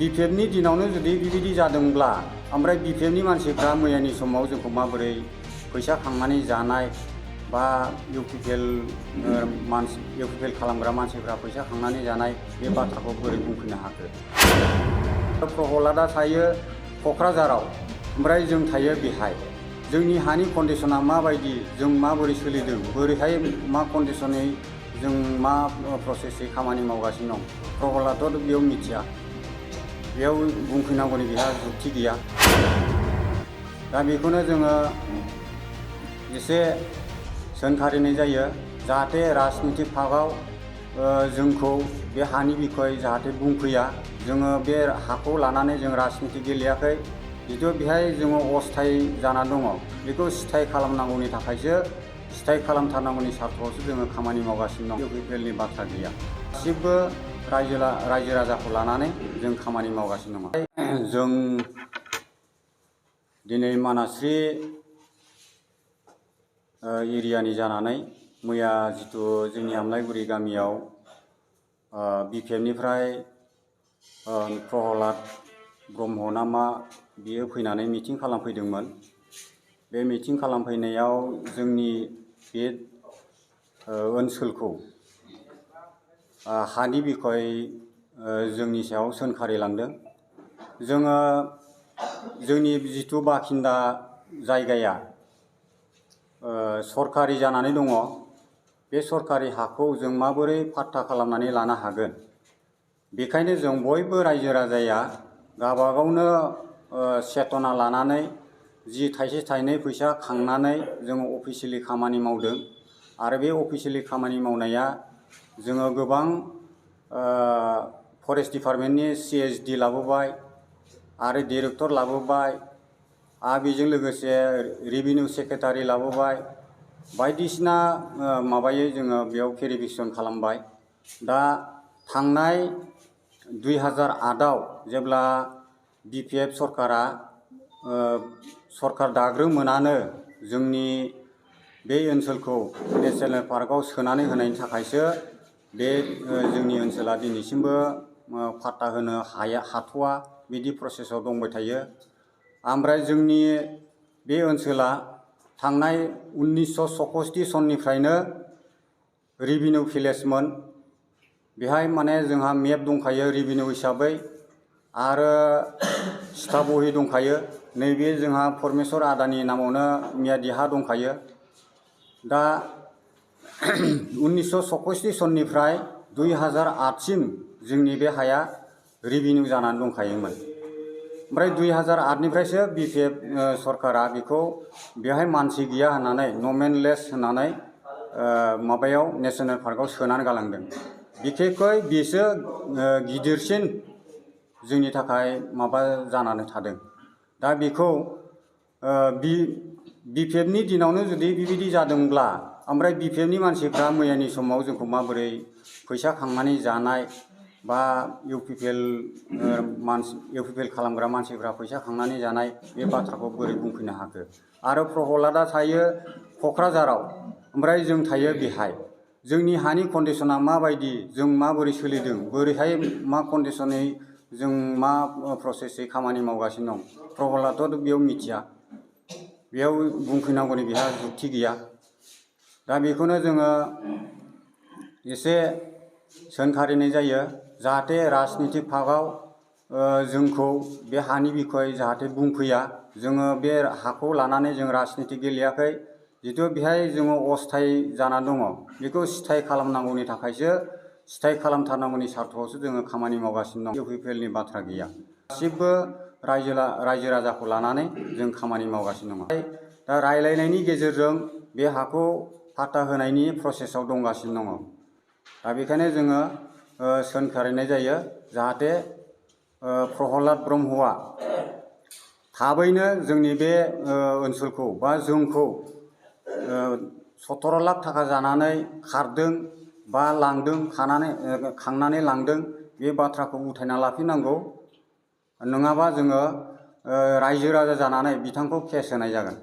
बिपिएफनि दिनावनो जुदि बेबायदि जादोंब्ला ओमफ्राय बिपिएफनि मानसिफ्रा मैयानि समाव जोंखौ माबोरै फैसा खांनानै जानाय बा इउपिपिएल खालामग्रा मानसिफ्रा फैसा खांनानै जानाय बे बाथ्राखौ बोरै बुंफैनो हाखो? प्रहलादा थायो क'क्राझाराव ओमफ्राय जों थायो बेहाय। जोंनि हानि कन्डिशना माबायदि, जों माबोरै सोलिदों, बोरैहाय मा कन्डिशनै जों मा प्रसेसै खामानि मावगासिनो दं, प्रहलादाथ' बेयाव मिथिया। बेयाव बुंफैनांगौनि बेहा जुक्ति गैया। दा बेखौनो जोङो एसे सोंखारिनाय जायो जाहाथे राजनितिक भागाव जोंखौ बे हानि बिखय जाहाथे बुंफैया। जोङो बे हाखौ लानानै जों राजनिति गेलेयाखै, जितु बेहाय जोङो अस्थायी जाना दङ। बेखौ स्थायी खालामनांगौनि थाखायसो, स्थायी खालामथारनांगौनि सार्थआवसो जोङो खामानि मावगासिनो दं। इउपिपिएलनि बाथ्रा गैया। गासिबो रायजो राजाखौ लानानै जों खामानि मावगासिनो दङ। जों दिनै मानास्रि एरियानि जानानै मैया जितु जोंनि आमलाइगुरि गामियाव बिपिएफनिफ्राय प्रहलाद ब्रह्म ना मा बियो फैनानै मिटिं खालामफैदोंमोन। बे मिटिं खालामफैनायाव जोंनि बे ओनसोलखौ हानि बिखय जोंनि सायाव सोंखारिलांदों। जोङो जोंनि जितु बाखिन्दा जायगाया सरकारि जानानै दङ, बे सरकारि हाखौ जों माबोरै फाट्टा खालामनानै लानो हागोन? बेखायनो जों बयबो रायजो राजाया गावबागावनो चेतना लानानै जि थाइसे थाइनै फैसा खांनानै जोङो अफिसियेलि खामानि मावदों। आरो बे अफिसियेलि खामानि मावनाया जोङो गोबां फरेस्ट डिपार्टमेन्टनि CSD लाबोबाय आरो डिरेक्टर लाबोबाय, आरो बेजों लोगोसे रेभिनिउ सेक्रेटारि लाबोबाय, बायदिसिना माबायै जोङो बेयाव भेरिफिकेसन खालामबाय। दा थांनाय 2008आव जेब्ला बिपिएफ सरकारा सरकार दाग्रोमोनानो जोंनि बे ओनसोलखौ नेशनेल पार्कआव सोनानै होनायनि थाखायसो बे जोंनि ओनसोला दिनैसिमबो फाट्टा होनो हाथ'वा, बिदि प्रसेसआव दंबाय थायो। ओमफ्राय जोंनि बे ओनसोला थांनाय 1964 सननिफ्रायनो रेभिनिउ भिलेजमोन। बेहाय माने जोंहा मेप दंखायो रेभिनिउ हिसाबै, आरो स्टाफ बहि दंखायो। नैबे जोंहा परमेश्वर आदानि नामावनो मियादि हा दंखायो। दा 1964 सननिफ्राय 2008सिम जोंनि बे हाया रेभिनिउ जानानै दंखायोमोन। ओमफ्राय 2008निफ्रायसो बिपिएफ सरकारा बेखौ बेहाय मानसि गैया होननानै नमेनलेस होननानै माबायाव नेशनेल पार्कआव सोनानै गालांदों। बिखेखै बेसो गिदिरसिन जोंनि थाखाय माबा जानानै थादों। दा बेखौ बिपिएफनि दिनावनो जुदि बेबायदि जादोंब्ला ओमफ्राय बिपिएफनि मानसिफ्रा मैयानि समाव जोंखौ माबोरै फैसा खांनानै जानाय बा इउपिपिएल खालामग्रा मानसिफ्रा फैसा खांनानै जानाय बे बाथ्राखौ बोरै बुंफैनो हाखो? आरो प्रहलादा थायो क'क्राझाराव ओमफ्राय जों थायो बेहाय। जोंनि हानि कन्डिशना माबायदि, जों माबोरै सोलिदों, बोरैहाय मा कन्डिशनै जों मा प्रसेसै खामानि मावगासिनो दं, प्रहलादाथ' बेयाव मिथिया। बेयाव बुंफैनांगौनि बेहा जुक्ति गैया। दा बेखौनो जोङो एसे सोंखारिनाय जायो जाहाथे राजनितिक भागाव जोंखौ बे हानि बिखय जाहाथे बुंफैया। जोङो बे हाखौ लानानै जों राजनिति गेलेयाखै, जितु बेहाय जोङो अस्थायी जाना दङ। बेखौ स्थायी खालामनांगौनि थाखायसो, स्थायी खालामथारनांगौनि सार्थआवसो जोङो खामानि मावगासिनो दं। इउपिपिएलनि बाथ्रा गैया। गासिबो रायजो राजाखौ लानानै जों खामानि मावगासिनो दङ। दा रायलायनायनि गेजेरजों बे हाखौ फाट्टा होनायनि प्रसेसआव दंगासिनो दङ। दा बेखायनो जोङो सोंखारिनाय जायो जाहाथे प्रहलाद ब्रह्मआ थाबैनो जोंनि बे ओनसोलखौ बा जोंखौ 17 लाख थाखा जानानै खारदों बा लांदों, खांनानै लांदों, बे बाथ्राखौ उथायना लाफिननांगौ। नङाबा जोङो रायजो राजा जानानै बिथांखौ केस होनाय जागोन।